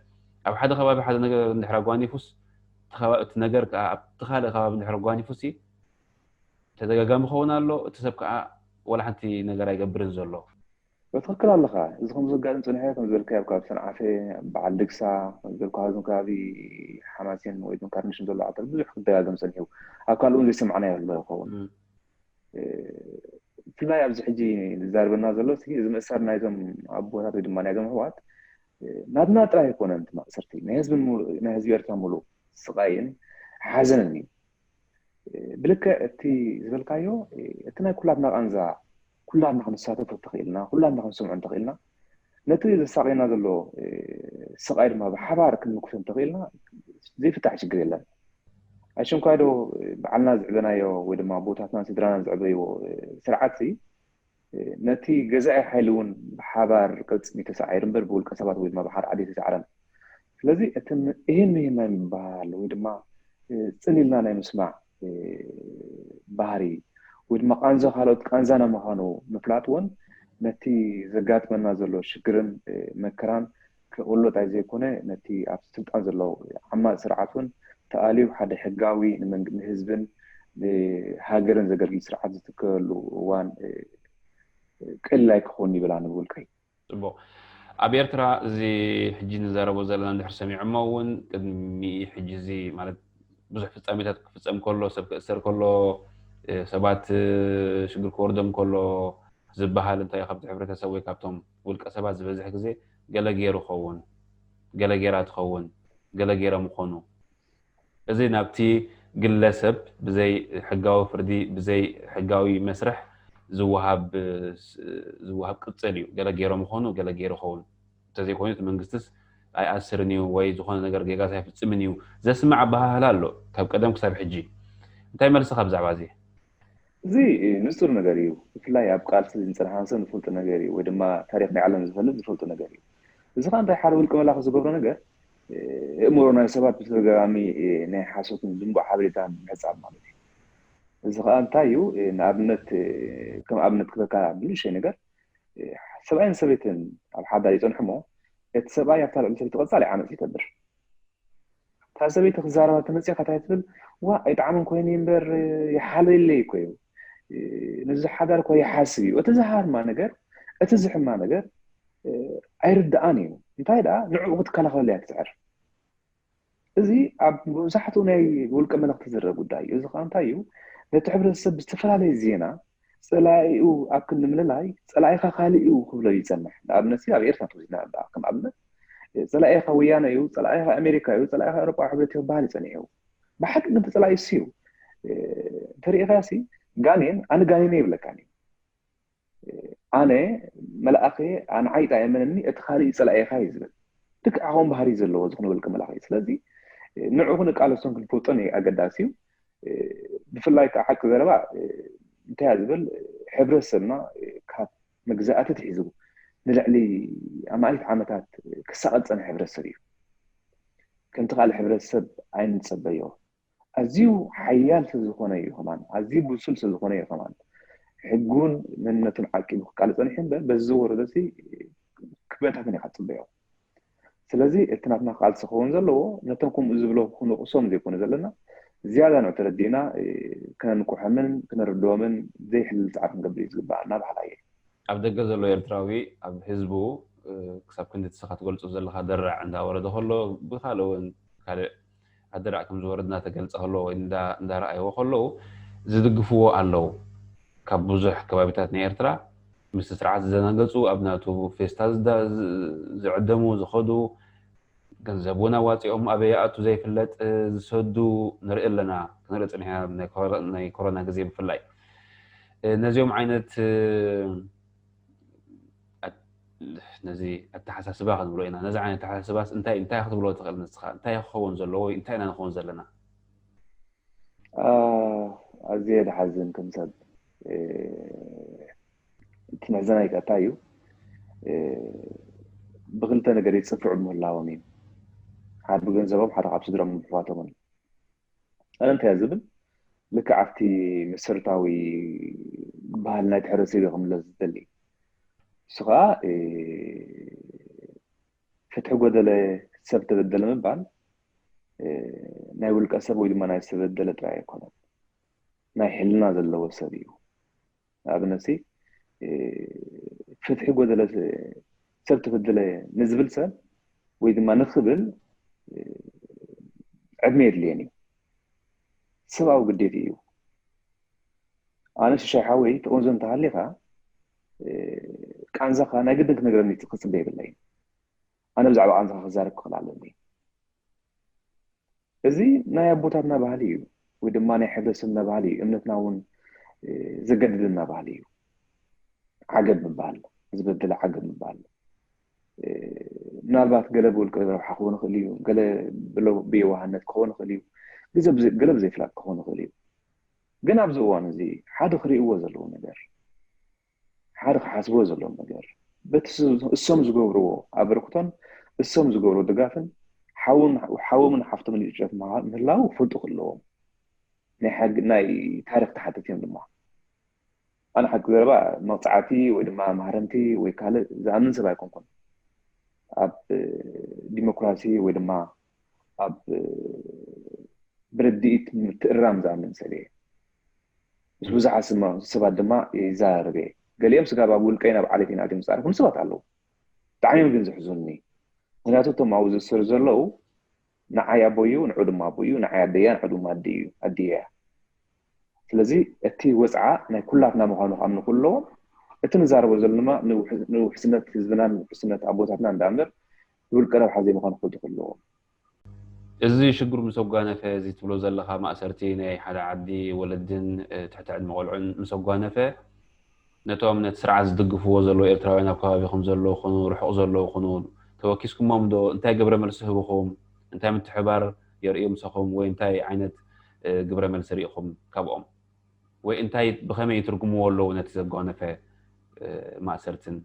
ኣብ ሓደ ከባቢ ሓደ ነገር እንድሕር ኣጓኒፉስ እቲ ነገር ከዓ ኣብቲ ካልእ ከባቢ እንድሕር ኣጓኒፉሲ ተደጋጋሚ ክኸውን ኣሎ። እቲ ሰብ ከዓ ወላ ሓንቲ ነገር ኣይገብርን ዘሎ። በትክክል ኣለኻ። እዚ ከም ዘጋጥም ፅንሐ ከም ዝበልካዮ ኣብ ካብ ሰንዓፈ በዓል ድግሳ ዝበልካ ዞም ከባቢ ሓማሴን ወይ ዞም ካርኒሽን ዘሎ ዓተር ብዙሕ ክደጋገም ፀኒሑ ኣብ ካልእ እውን ዘይሰማዕናዮ ኣሎ ይኸውን። ብፍላይ ኣብዚ ሕጂ ዝዛርበና ዘሎ እዚ ምእሳር ናይዞም ኣቦታት ወይ ድማ ናይዞም ኣሕዋት ናትና ጥራይ ኣይኮነን እቲ ማእሰርቲ ናይ ህዝቢ ኤርትራ ሙሉእ ስቃይን ሓዘንን እዩ። ብልክዕ እቲ ዝበልካዮ እቲ ናይ ኩላትና ቃንዛ ኩላትና ክንሳተፎ እንተኽኢልና ኩላትና ክንሰምዖ እንተኽኢልና ነቲ ዘሳቀየና ዘሎ ስቃይ ድማ ብሓባር ክንምክቶ እንተኽኢልና ዘይፍታሕ ሽግር የለን። ኣሽንኳይ ዶ በዓልና ዝዕበናዮ ወይ ድማ ኣቦታትናን ስድራናን ዝዕበይዎ ስርዓት ነቲ ገዛኢ ሓይሊ እውን ብሓባር ቅልፅም እዩ ተሳዒሩ እምበር ብውልቀ ሰባት ወይ ድማ ብሓደ ዓዲ ኣይተሳዕረን። ስለዚ እቲ ይህን ምሂን ናይ ምባል ወይ ድማ ፅን ኢልና ናይ ምስማዕ ባህሪ ወይ ድማ ቃንዛ ካልኦት ቃንዛና ምዃኑ ምፍላጥ እውን ነቲ ዘጋጥመና ዘሎ ሽግርን መከራን ክቕሎጣይ ዘይኮነ ነቲ ኣብ ስልጣን ዘሎ ዓማፅ ስርዓት እውን ተኣልዩ ሓደ ሕጋዊ ንህዝብን ንሃገርን ዘገልግል ስርዓት ዝትከለሉ እዋን ቀሊል ኣይክኸውን ይብል ኣነ ብውልቀይ። ፅቡቕ። ኣብ ኤርትራ እዚ ሕጂ ንዛረቦ ዘለና እንድሕር ሰሚዖሞ እውን ቅድሚ ሕጂ እዚ ማለት ብዙሕ ፍጻሜታት ክፍጸም ከሎ ሰብ ክእሰር ከሎ ሰባት ሽግር ክወርዶም ከሎ ዝበሃል እንታይ ካብቲ ሕብረተሰብ ወይ ካብቶም ውልቀ ሰባት ዝበዝሕ ግዜ ገለ ገይሩ ኸውን ገለ ገይራ ትኸውን ገለ ገይሮም ይኾኑ እዚ ናብቲ ግለሰብ ብዘይ ሕጋዊ ፍርዲ ብዘይ ሕጋዊ መስርሕ ዝወሃብ ዝወሃብ ቅጽል እዩ። ገለ ገይሮም ይኾኑ ገለ ገይሩ ይኸውን እንተዘይኮይኑ እቲ መንግስትስ ኣይኣስርን እዩ ወይ ዝኾነ ነገር ጌጋስ ኣይፍጽምን እዩ ዘስምዕ ኣበሃህላ ኣሎ። ካብ ቀደም ክሳብ ሕጂ እንታይ መልስኻ ብዛዕባ እዚ? እዚ ንጹር ነገር እዩ። ብፍላይ ኣብ ቃልሲ ዝንጽንሓን ሰብ ዝፈልጦ ነገር እዩ ወይ ድማ ታሪኽ ናይ ዓለም ዝፈልጥ ዝፈልጦ ነገር እዩ። እዚ ከዓ እንታይ ሓደ ውልቀ መላኺ ዝገብሮ ነገር የእምሮ ናይ ሰባት ብተደጋጋሚ ናይ ሓሶትን ዝንቡዕ ሓበሬታን ምሕጻብ ማለት እዩ። እዚ ከዓ እንታይ እዩ ንኣብነት ከም ኣብነት ክበካ ብንእሽተይ ነገር ሰብኣይን ሰበይትን ኣብ ሓዳር ይጸንሑ እሞ እቲ ሰብኣይ ኣብታ ልዕሊ ሰበይቲ ቀጻሊ ዓመጽ ይገብር። እታ ሰበይቲ ክዛረባ ተመፅያ ከታይ ትብል ዋ ኣይጣዕምን ኮይኑ እምበር ይሓልለይ እኮ እዩ። ነዚ ሓዳር እኮ ይሓስብ እዩ። እቲ ዝሃርማ ነገር እቲ ዝሕማ ነገር ኣይርድኣን እዩ። እንታይ ደኣ ንዕኡ ክትከላኸለሉ እያ ትፅዕር። እዚ ኣብ መብዛሕትኡ ናይ ውልቀ መለኽቲ ዝረአ ጉዳይ እዩ። እዚ ከዓ እንታይ እዩ ነቲ ሕብረተሰብ ብዝተፈላለየ ዜና ፀላኢኡ ኣብ ክንዲ ምልላይ ፀላኢኻ ካሊእ እዩ ክብሎ ይፀንሕ። ንኣብነት ኣብ ኤርትራ ተወሲድና ንኣ ከም ኣብነት ፀላኢኻ ወያነ እዩ፣ ፀላኢኻ ኣሜሪካ እዩ፣ ፀላኢኻ ኤውሮጳዊ ሕብረት እዩ ክበሃል ይፀኒሕ እዩ። ብሓቂ ግን ተፀላኢ እሱ እዩ። እንተሪኢኻሲ ጋኔን ኣነ ጋኔን ይብለካን እዩ። ኣነ መልኣኸ ንዓይ ጥራይ እመነኒ፣ እቲ ካልእ ጸላኢኻ እዩ ዝብል። ልክዕ ከምኡ ባህሪ ዘለዎ ዝኾነ ውልቀ መልኣኸ እዩ። ስለዚ ንዕኡ ክንቃለሶን ክንፈልጦን ኣገዳሲ እዩ። ብፍላይ ከዓ ሓቂ ዘረባ እንታይ እያ ዝብል፣ ሕብረተሰብና ካብ መግዛእቲ ኣትሒዙ ንልዕሊ ኣማኢት ዓመታት ክሳቐል ዝጸንሐ ሕብረተሰብ እዩ። ከምቲ ካልእ ሕብረተሰብ ኣይንጸበዮ። ኣዝዩ ሓያል ስለዝኾነ እዩ ከማን፣ ኣዝዩ ብሱል ስለዝኾነ እዩ ከማን፣ ሕጉን መንነቱን ዓቂቡ ክቃለስ ጸኒሑ እምበር፣ በዚ ዝወረደሲ ክበታተን ኢኻ ትጽበዮ። ስለዚ እቲ ናትና ቃልሲ ክኸውን ዘለዎ፣ ነቶም ከምኡ ዝብሎ ክንወቕሶም ዘይኮነ ዘለና፣ ዝያዳ ንዑ ተረዲእና፣ እ፣ ከነንቅሖምን ከነርድኦምን ዘይሕለል ጻዕሪ ክንገብር እዩ ዝግባኣና በሃላይ እየ። ኣብ ደገ ዘሎ ኤርትራዊ ኣብ ህዝቡ፣ እ፣ ክሳብ ክንዲ እቲ ስኻ ትገልጾ ዘለኻ ደራዕ እንዳወረደ ከሎ፣ ብኻልእ እውን ካልእ ኣደራዕ ከም ዝወረድ እናተገልጸ ከሎ ወይ እንዳ-፣ እንዳረኣይዎ ከለዉ ዝድግፍዎ ኣለዉ። ካብ ብዙሕ ከባቢታት ናይ ኤርትራ ምስቲ ስርዓት ዝደናገጹ፣ ኣብ ናቱ ፌስታ ዝዳ-፣ ዝ-፣ ዝዕደሙ፣ ዝኸዱ፣ ገንዘብ እውን ኣዋጺኦም ኣበይ ይኣቱ ዘይፍለጥ፣ እ፣ ዝሰዱ ንርኢ ኣለና፣ ክንርኢ ጽኒሕና፣ ናይ ኮሮ-፣ ናይ ኮሮና ግዜ ብፍላይ። እ፣ ነዚኦም ዓይነት፣ እ፣ ኣት-፣ ነዚ ኣተሓሳስባ ክንብሎ ኢና። ነዚ ዓይነት ኣተሓሳስባስ እንታይ፣ እንታይ ክትብሎ ትኽእል ንስኻ? እንታይ ክኸውን ዘለዎ ወይ እንታይ ኢና ንኸውን ዘለና? ኣ፣ ኣዝየ ድሓዝን ከም ሰብ፣ እ፣ እቲ መሕዘናይ ከ እንታይ እዩ? እ፣ ብኽልተ ነገር ይጽፍዑ ምህላዎም እዩ። ሓደ ብገንዘቦም፣ ሓደ ካብ ስድሮምን ኣሕዋቶምን። ኣነ እንታይ እየ ዝብል? ልክዕ ኣብቲ መሰረታዊ ባህሊ ናይቲ ሕብረተሰብ እየ ክምለስ ዝደሊ። እሱ ኸኣ፣ እ፣ ፍትሒ ጎደለ፣ ሰብ ተበደለ ምባል፣ እ፣ ናይ ውልቀ ሰብ ወይ ድማ ናይ ዝተበደለ ጥራይ ኣይኮነን። ናይ ሕልና ዘለዎ ሰብ እዩ። ንኣብነትሲ፣ እ፣ ፍትሒ ጎደለ፣ ሰብ ተበደለ ንዝብል ሰብ ወይ ድማ ንኽብል፣ እ፣ ዕድመ የድልየን እዩ። ሰብኣዊ ግዴታ እዩ። ኣነ ሽሻይ ሓወይ፣ ተቆንዞ እንተሃሊኻ፣ እ፣ ቃንዛኻ ናይ ግድን ክነግረኒ ክጽበ የብለይን። ኣነ ብዛዕባ ቃንዛኻ ክዛረብ ክኽእል ኣለኒ። እዚ ናይ ኣቦታትና ባህሊ እዩ፣ ወይ ድማ ናይ ሕብረተሰብና ባህሊ እዩ። እምነትና እውን፣ እ፣ ዘገድደና ባህሊ እዩ። ዓገብ ምባል፣ ዝበደለ ዓገብ ምባል። እ፣ ምናልባት ገለ ብውልቀ ረብሓ ክኸውን ይኽእል እዩ፣ ገለ ብሎ-፣ ብየዋህነት ክኸውን ይኽእል እዩ፣ ግዘ ብዘይ-፣ ገለ ብዘይፍላጥ ክኸውን ይኽእል እዩ። ግን ኣብዚ እዋን እዚ ሓደ ክርእይዎ ዘለዎ ነገር፣ ሓደ ክሓስብዎ ዘለዎም ነገር፣ በቲ ስ-፣ እሶም ዝገብርዎ ኣበርክቶን እሶም ዝገብርዎ ድጋፍን ሓውን-፣ ሓዎምን ሓፍቶምን ይጭጨፍ ምሃ-፣ ምህላው ክፈልጡ ክለዎም። ናይ ሓግ-፣ ናይ ታሪኽ ተሓተቲ እዮም ድማ። ኣነ ሓቂ ዘረባ መቕጻዕቲ ወይ ድማ ማህረምቲ ወይ ካልእ ዝኣምን ሰብ ኣይኮንኩን። ኣብ ዲሞክራሲ ወይ ድማ ኣብ ብርድኢት ምትእራም ዝኣምን ሰብ እየ። ምስ ብዙሓት ስማ-፣ ሰባት ድማ ይዛረብ እየ። ገሊኦም ስጋብ ኣብ ውልቀይ ናብ ዓሌተይ ናትዮም ዝጻረፉኒ ሰባት ኣለዉ። ብጣዕሚ እዮም ግን ዘሕዝኑኒ። ምኽንያቱ እቶም ኣብኡ ዝእሰሩ ዘለዉ ንዓይ ኣቦይ እዩ፣ ንዑ ድማ ኣቦይ እዩ፣ ንዓይ ኣደይ እያ፣ ንዑ ድማ ኣደይ እዩ፣ ኣደይ እያ። ስለዚ እቲ ወጽዓ ናይ ኩላትና ምዃኑ ክኣምኑ ክለዎም፣ እቲ ንዛረቦ ዘለና ድማ ንውሕ-፣ ንውሕስነት ህዝብናን ንውሕስነት ኣቦታትናን ደኣ እምበር ንውልቀ ረብሓ ዘይምዃኑ ክፈልጡ ክለዎም። እዚ ሽግሩ ምስ ኣጓነፈ፣ እዚ ትብሎ ዘለኻ ማእሰርቲ ናይ ሓደ ዓዲ ወለድን፣ እ፣ ትሕቲ ዕድመ ቆልዑን ምስ ኣጓነፈ፣ ነቶም ነቲ ስርዓት ዝድግፍዎ ዘለዉ ኤርትራውያን ኣብ ከባቢኹም ዘለዉ ይኹኑ፣ ርሑቕ ዘለዉ ይኹኑ፣ ተወኪስኩሞም ዶ? እንታይ ግብረ መልሲ ህብኹም? እንታይ ምትሕባር የርእዩ ምሳኹም? ወይ እንታይ ዓይነት፣ እ፣ ግብረ መልሲ ርኢኹም ካብኦም? ወይ እንታይ፣ ብኸመይ ይትርጉምዎ ኣለዉ ነቲ ዘጓነፈ፣ እ፣ ማእሰርትን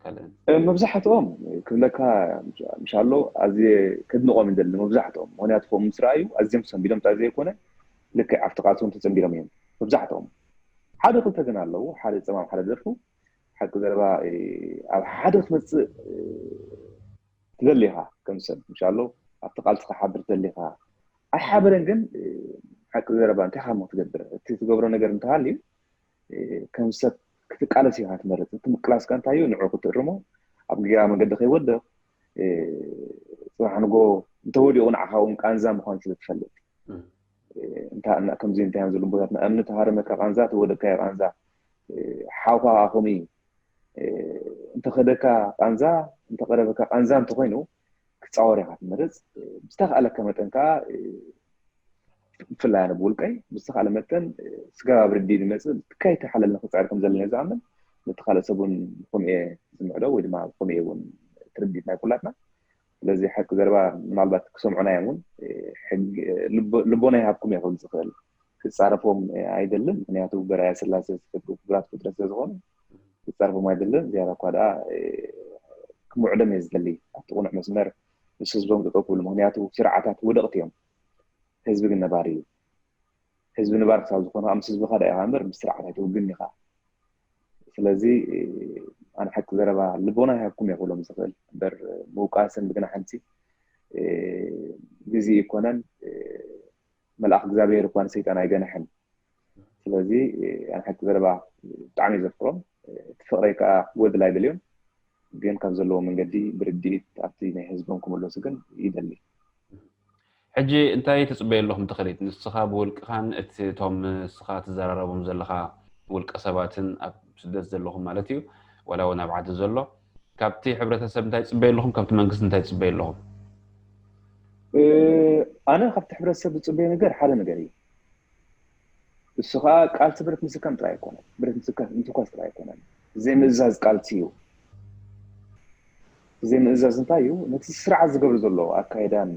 ካልእን? እ፣ መብዛሕትኦም ክብለካ ምሻሎ ኣዝየ ከድንቖም ይደሊ፣ መብዛሕትኦም። ምኽንያቱ ከምኡ ምስ ረኣዩ ኣዝዮም ሰንቢዶም ጥራይ ዘይኮነ፣ ልክዕ ኣብቲ ቃልሲ እውን ተጸንቢሮም እዮም መብዛሕትኦም። ሓደ ክልተ ግን ኣለዉ፣ ሓደ ጸማም ሓደ ደርፉ፣ ሓቂ ዘረባ፣ እ፣ ኣብ ሓደ ክትመጽእ፣ እ፣ ትደሊ ኢኻ ከም ሰብ፣ ምሻሎ ኣብቲ ቃልሲ ክትሓብር ትደሊ ኢኻ። ኣይሓበረን ግን፣ እ፣ ሓቂ ዘረባ እንታይ ኢኻ እሞ ክትገብር? እቲ ትገብሮ ነገር እንተሃልዩ፣ እ፣ ከም ሰብ ክትቃለስ ኢኻ ትመርጽ። እቲ ምቅላስካ እንታይ እዩ? ንዕኡ ክትእርሞ፣ ኣብ ጌጋ መገዲ ከይወድቕ፣ እ፣ ጽባሕ ንጎ እንተወዲቑ ንዓኻ እውን ቃንዛ ምዃኑ ስለ ትፈልጥ። እም። እ፣ እንታ-፣ እና-፣ ከምዚ እንታይ እዮም ዘለዉ ቦታትና፣ እምኒ ተሃረመካ ቃንዛ፣ ተወደቅካዮ ቃንዛ፣ እ፣ ሓውካ ከኣ ከምኡ እዩ። እ፣ እንተኸደካ ቃንዛ፣ እንተቐረበካ ቃንዛ እንተኾይኑ፣ ክትጻወር ኢኻ ትመርጽ። እ፣ ብዝተኻእለካ መጠን ከኣ፣ እ፣ ብፍላይ ኣነ ብውልቀይ፣ ብዝተኻእለ መጠን፣ እ፣ ስጋብ ኣብ ርድኢት ዝመጽእ፣ ከይተሓለልና ክጻወር ከም ዘለና እየ ዝኣምን። ነቲ ካልእ ሰብ እውን ከምኡ እየ ዝምዕዶ ወይ ድማ ከምኡ እውን ትርዲት ናይ ኩላትና። ስለዚ ሓቂ ዘረባ ምናልባት ክሰምዑና እዮም እውን ልቦና ይሃብኩም ይኸውን ዝኽእል ክፃረፎም ኣይደልን። ምክንያቱ በራያ ስላሴ ዝፍግራት ፍጥረት ስለዝኾኑ ክፃረፎም ኣይደልን። ዝያዳ እኳ ደኣ ክምዕዶም እየ ዝደሊ ኣብቲ ቁኑዕ መስመር ምስ ህዝቦም ጠጠው ክብሉ። ምክንያቱ ስርዓታት ወደቕቲ እዮም፣ ህዝቢ ግን ነባሪ እዩ። ህዝቢ ነባር ክሳብ ዝኾነ ምስ ህዝብኻ ደኣ ኢኻ እምበር ምስ ስርዓት ኣይትውግን ኢኻ። ስለዚ ኣነ ሓቂ ዘረባ ልቦና ይሃብኩም እየ ክብሎም ዝኽእል እምበር ምውቃስን ብግና ሓንቲ ግዜ ይኮነን። መልኣኽ እግዚኣብሔር እኳ ንሰይጣን ኣይገነሐን። ስለዚ ኣነ ሓቂ ዘረባ ብጣዕሚ ዘፍቅሮም እቲ ፍቕረይ ከዓ ክጎድል ኣይደልዮም። ግን ካብ ዘለዎ መንገዲ ብርድኢት ኣብቲ ናይ ህዝቦም ክምለሱ ግን ይደሊ። ሕጂ እንታይ ትፅበየ ኣለኹም ተኸሊት ንስኻ ብውልቅኻን እቲ እቶም ንስኻ ትዘራረቦም ዘለኻ ውልቀ ሰባትን ኣብ ስደት ዘለኹም ማለት እዩ ዋላ እውን ኣብ ዓዲ ዘሎ ካብቲ ሕብረተሰብ እንታይ ትፅበየ ኣለኹም ካብቲ መንግስቲ እንታይ ትፅበየ ኣለኹም? ኣነ ካብቲ ሕብረተሰብ ዝፅበየ ነገር ሓደ ነገር እዩ። እሱ ከዓ ቃልሲ ብረት ምስካም ጥራይ ኣይኮነን፣ ብረት ምስካም ምትኳስ ጥራይ ኣይኮነን፣ ዘይምእዛዝ ቃልሲ እዩ። ዘይምእዛዝ እንታይ እዩ? ነቲ ስርዓት ዝገብር ዘሎ ኣካይዳን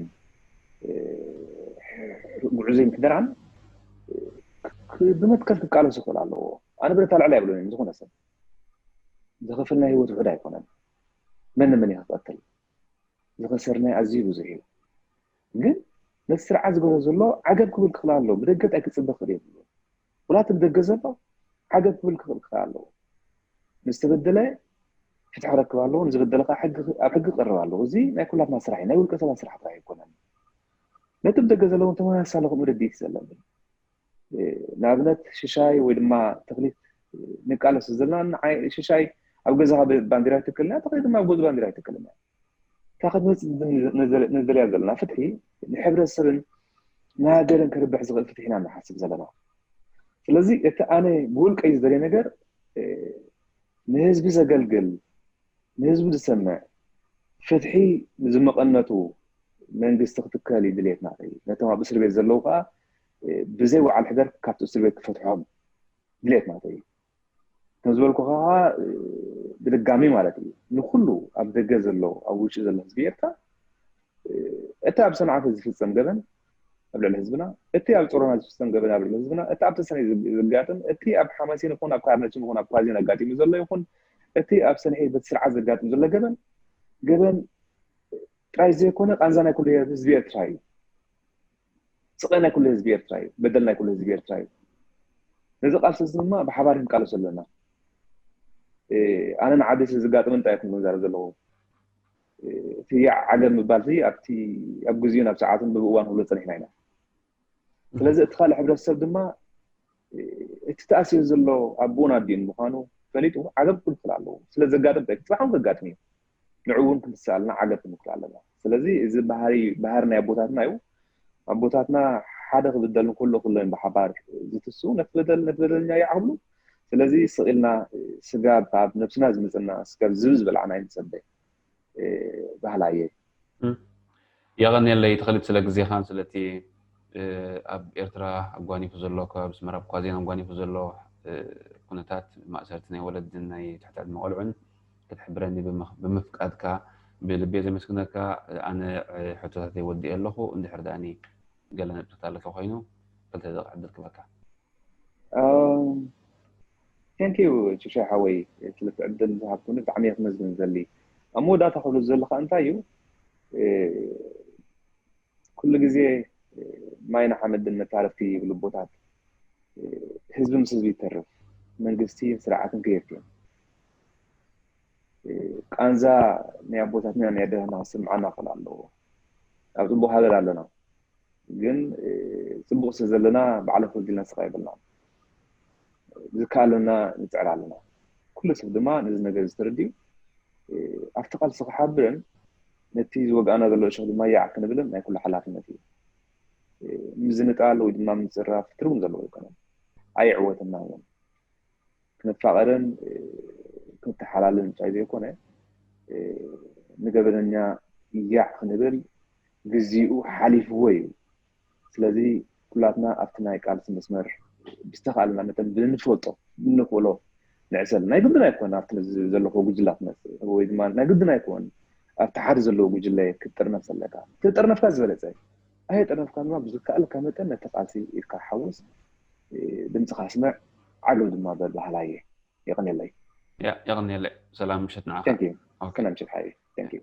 ጉዕዞ ምሕደራን ብመትከል ክቃለሱ ይኽእል ኣለዎ። ኣነ ብረት ኣልዕል ኣይብሎን እዮም። ዝኾነ ሰብ ዝኸፈልና ህይወት ውሑድ ኣይኮነን። መን ንመን እዩ ክቐትል? ዝኸሰርናይ ኣዝዩ ብዙሕ እዩ። ግን ነቲ ስርዓት ዝገዝኦ ዘሎ ዓገብ ክብል ክኽእል ኣለዎ። ብደገ እንታይ ክፅበ ክኽእል የብሉ። ወላ እቲ ብደገ ዘሎ ዓገብ ክብል ክኽእል ክኽእል ኣለዎ። ንዝተበደለ ፍትሒ ክረክብ ኣለዎ፣ ንዝበደለ ከዓ ሕጊ ኣብ ሕጊ ክቐርብ ኣለዎ። እዚ ናይ ኩላትና ስራሕ እዩ፣ ናይ ውልቀ ሰባት ስራሕ ጥራሕ ኣይኮነን። ነቲ ብደገ ዘለውን ተመሳሳሊ ከምኡ ርድኢት ዘለኒ ንኣብነት ሽሻይ ወይ ድማ ተኽሊት ንቃለስ ዘለና ንዓይ ሽሻይ ኣብ ገዛኻ ባንዲራ ይትክልና ተኽሊት ድማ ኣብ ጎዚ ባንዲራ ይትክልና እታ ክትመፅእ ንደልያ ዘለና ፍትሒ ንሕብረተሰብን ንሃገርን ክርብሕ ዝኽእል ፍትሒ ኢና ንሓስብ ዘለና። ስለዚ እቲ ኣነ ብውልቀይ ዝደልየ ነገር ንህዝቢ ዘገልግል ንህዝቢ ዝሰምዕ ፍትሒ ንዝመቐነቱ መንግስቲ ክትከል እዩ ድሌትና። ነቶም ኣብ እስር ቤት ዘለዉ ከዓ ብዘይ ወዓል ሕደር ካብቲ እስር ቤት ክፈትሖም ድሌትና እዩ። ከም ዝበልኩ ከዓ ብድጋሚ ማለት እዩ ንኩሉ ኣብ ደገ ዘሎ ኣብ ውጭ ዘሎ ህዝቢ ኤርትራ እቲ ኣብ ሰንዓፈ ዝፍፀም ገበን ኣብ ልዕሊ ህዝብና፣ እቲ ኣብ ጾሮና ዝፍፀም ገበን ኣብ ልዕሊ ህዝብና፣ እቲ ኣብ ተሰነይ ዘጋጥም፣ እቲ ኣብ ሓማሴን ይኹን ኣብ ካርነችን ይኹን ኣብ ኳዜን ኣጋጢሙ ዘሎ ይኹን እቲ ኣብ ሰንሒ በቲ ስርዓት ዘጋጥም ዘሎ ገበን ገበን ጥራይ ዘይኮነ ቃንዛ ናይ ኩሉ ህዝቢ ኤርትራ እዩ። ስቐ ናይ ኩሉ ህዝቢ ኤርትራ እዩ። በደል ናይ ኩሉ ህዝቢ ኤርትራ እዩ። ነዚ ቃልሲ እዚ ድማ ብሓባር ክንቃለሶ ኣለና። ኣነ ንዓዲ ስለ ዝጋጥም እንታይ ይኹን ዝዛረብ ዘለኹ እቲ ዓገብ ምባል ኣብቲ ኣብ ግዜኡን ኣብ ሰዓቱን ብብእዋን ክብሎ ፀኒሕና ኢና። ስለዚ እቲ ካልእ ሕብረተሰብ ድማ እቲ ተኣሲሩ ዘሎ ኣቦን ኣዲኡን ምዃኑ ፈሊጡ ዓገብ ክብል ክኽእል ኣለዎ። ስለ ዘጋጥም እንታይ ጽባሕ እውን ከጋጥም እዩ። ንዕኡ እውን ክንስኣልና ዓገብ ክንብል ኣለና። ስለዚ እዚ ባህሪ ባህሪ ናይ ኣቦታትና እዩ። ኣቦታትና ሓደ ክብደል እንከሎ ኩሎም ብሓባር ዝትስኡ ነቲ በደል ነቲ በደለኛ ይዓብሉ። ስለዚ ስቕ ኢልና ስጋብ ኣብ ነብስና ዝመፀና ስጋብ ዝብኢ ዝበልዓና ኣይንፀበ። ባህላየ። የቐንየለይ ተኸሊት ስለ ግዜኻን ስለቲ ኣብ ኤርትራ ኣጓኒፉ ዘሎ ከባቢ ኣስመራ ኣብ ኳዜን ኣጓኒፉ ዘሎ ኩነታት ማእሰርቲ ናይ ወለድን ናይ ትሕቲ ዕድመ ቆልዑን ክትሕብረኒ ብምፍቃድካ ብልቢ ዘመስግነካ። ኣነ ሕቶታተይ ወዲኤ ኣለኹ። እንድሕር ደኣኒ ገለ ነጥብታት ኣለካ ኮይኑ ክልተ ደቂ ዕድል ክበካ። Thank you ቹሻ ሓወይ ስለቲ ዕድል ዝሃብኩኒ ብጣዕሚ እየ ክመስግን ዘሊ። ኣብ መወዳእታ ክብሎ ዘለካ እንታይ እዩ ኩሉ ግዜ ማይና ሓመድን መታረፍቲ ይብሉ ኣቦታት። ህዝቢ ምስ ህዝቢ ይተርፍ መንግስቲ ስርዓትን ክየት እዮም። ቃንዛ ናይ ኣቦታትና ናይ ኣደታትና ክስምዓና ክኽእል ኣለዎ። ኣብ ፅቡቅ ሃገር ኣለና። ግን ፅቡቅ ስለ ዘለና ባዕሎም ፈዲልና ስቃይ የብልና። ዝከኣለና ንፅዕር ኣለና። ኩሉ ሰብ ድማ ነዚ ነገር ዝተረድዩ ኣብቲ ቃልሲ ክሓብርን ነቲ ዝወግኣና ዘሎ እሾኽ ድማ ያዕ ክንብልን ናይ ኩሉ ሓላፍነት እዩ። ምዝንጣል ወይ ድማ ምፅራፍ ትርጉም ዘለዎ ኣይኮነን። ኣየዕወትና እዮም። ክንፋቐርን ክንተሓላልን ጥራይ ዘይኮነ ንገበነኛ ያዕ ክንብል ግዜኡ ሓሊፍዎ እዩ። ስለዚ ኩላትና ኣብቲ ናይ ቃልሲ መስመር ብዝተኻእለና መጠን ብንፈልጦ ብንኽእሎ ንዕሰል ናይ ግድን ኣይኮን ኣብቲ ዘለኹ ጉጅላት መፅእ ወይ ድማ ናይ ግድን ኣይኮን ኣብቲ ሓደ ዘለዎ ጉጅለ ክትጥርነፍ ዘለካ ክትጥርነፍካ ዝበለፀ ኣይጥርነፍካ ድማ ብዝከኣልካ መጠን ነቲ ቃልሲ ኢድካ ሓውስ ድምፅኻ ስምዕ ዓገብ ድማ በል በሃላይ እየ። የቐንየለይ። ያ የቐንየለይ። ሰላም ምሸት ንዓኻ። Thank you። ሰላም ምሸት ሓይ። Thank you።